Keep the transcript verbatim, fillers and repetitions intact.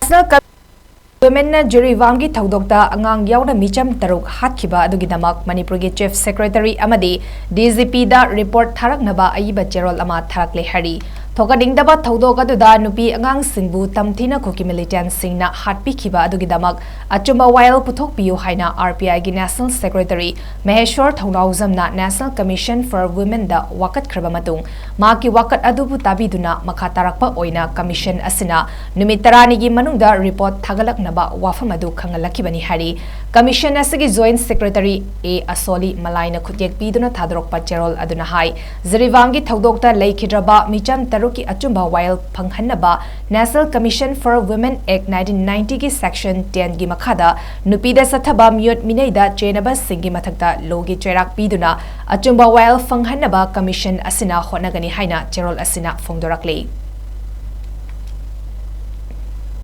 National Commission on Womenꯅ ꯖꯤꯔꯤꯕꯥꯝꯒꯤ ꯊꯧꯗꯣꯛꯇ ꯑꯉꯥꯡ ꯌꯥꯎꯅ ꯃꯤꯆꯝ ꯇꯔꯨꯛ ꯍꯥꯠꯈꯤꯕ ꯑꯗꯨꯒꯤꯗꯃꯛ ꯃꯅꯤꯄꯨꯔꯒꯤ Chief Secretary ꯑꯃꯗꯤ DGPꯗ report ꯊꯥꯔꯛꯅꯕ ꯑꯏꯕ ꯆꯦꯔꯣꯜ ꯑꯃ ꯊꯥꯔꯛꯂꯦ ꯍꯥꯏꯔꯤ꯫ ꯊꯣꯛꯍꯟꯅꯤꯡꯗꯕ ꯊꯧꯗꯣꯛ ꯑꯗꯨꯗ ꯅꯨꯄꯤ ꯑꯉꯥꯡꯁꯤꯡꯕꯨ ꯇꯝꯊꯤꯅ ꯀꯨꯀꯤ militantꯁꯤꯡꯅ ꯍꯥꯠꯄꯤꯈꯤꯕ ꯑꯗꯨꯒꯤꯗꯃꯛ ꯑꯆꯨꯝꯕ ꯋꯥꯌꯦꯜ ꯄꯨꯊꯣꯛꯄꯤꯌꯨ ꯍꯥꯏꯅ RPIꯒꯤ National Secretary ꯃꯍꯦꯁ꯭ꯋꯔ ꯊꯧꯅꯥꯎꯖꯝꯅ National Commission for Womenꯗ ꯋꯥꯀꯠꯈ꯭ꯔꯕ ꯃꯇꯨꯡ, ꯃꯍꯥꯛꯀꯤ ꯋꯥꯀꯠ ꯑꯗꯨꯕꯨ ꯇꯥꯕꯤꯗꯨꯅ ꯃꯈꯥ ꯇꯥꯔꯛꯄ ꯑꯣꯏꯅ commission ꯑꯁꯤꯅ ꯅꯨꯃꯤꯠ ꯇꯔꯥꯅꯤꯒꯤ ꯃꯅꯨꯡꯗ report ꯊꯥꯒꯠꯂꯛꯅꯕ ꯋꯥꯐꯝ ꯑꯗꯨ ꯈꯪꯍꯜꯂꯛꯈꯤꯕꯅꯤ ꯍꯥꯏꯔꯤ꯫ Commission ꯑꯁꯤꯒꯤ Joint Secretary A ꯑꯁꯣꯂꯤ ꯃꯂꯥꯏꯅ ꯈꯨꯠꯌꯦꯛ ꯄꯤꯗꯨꯅ ꯊꯥꯗꯣꯔꯛꯄ ꯆꯦꯔꯣꯜ ꯑꯗꯨꯅ ꯍꯥꯏ, ꯖꯤꯔꯤꯕꯥꯝꯒꯤ ꯊꯧꯗꯣꯛꯇ ꯂꯩꯈꯤꯗ꯭ꯔꯕ ꯃꯤꯆꯝ ꯇꯔꯨꯛꯀꯤ ꯑꯆꯨꯝꯕ ꯋꯥꯌꯦꯜ ꯐꯪꯍꯟꯅꯕ National Commission for Women Act nineteen ninetyꯒꯤ section tenꯒꯤ ꯃꯈꯥꯗ ꯅꯨꯄꯤꯗ ꯆꯠꯊꯕ ꯃꯤꯑꯣꯠ ꯃꯤꯅꯩꯗ ꯆꯦꯟꯅꯕꯁꯤꯡꯒꯤ ꯃꯊꯛꯇ lawꯒꯤ ꯆꯩꯔꯥꯛ ꯄꯤꯗꯨꯅ ꯑꯆꯨꯝꯕ ꯋꯥꯌꯦꯜ ꯐꯪꯍꯟꯅꯕ commission ꯑꯁꯤꯅ ꯍꯣꯠꯅꯒꯅꯤ ꯍꯥꯏꯅ ꯆꯦꯔꯣꯜ ꯑꯁꯤꯅ ꯐꯣꯡꯗꯣꯔꯛꯂꯤ꯫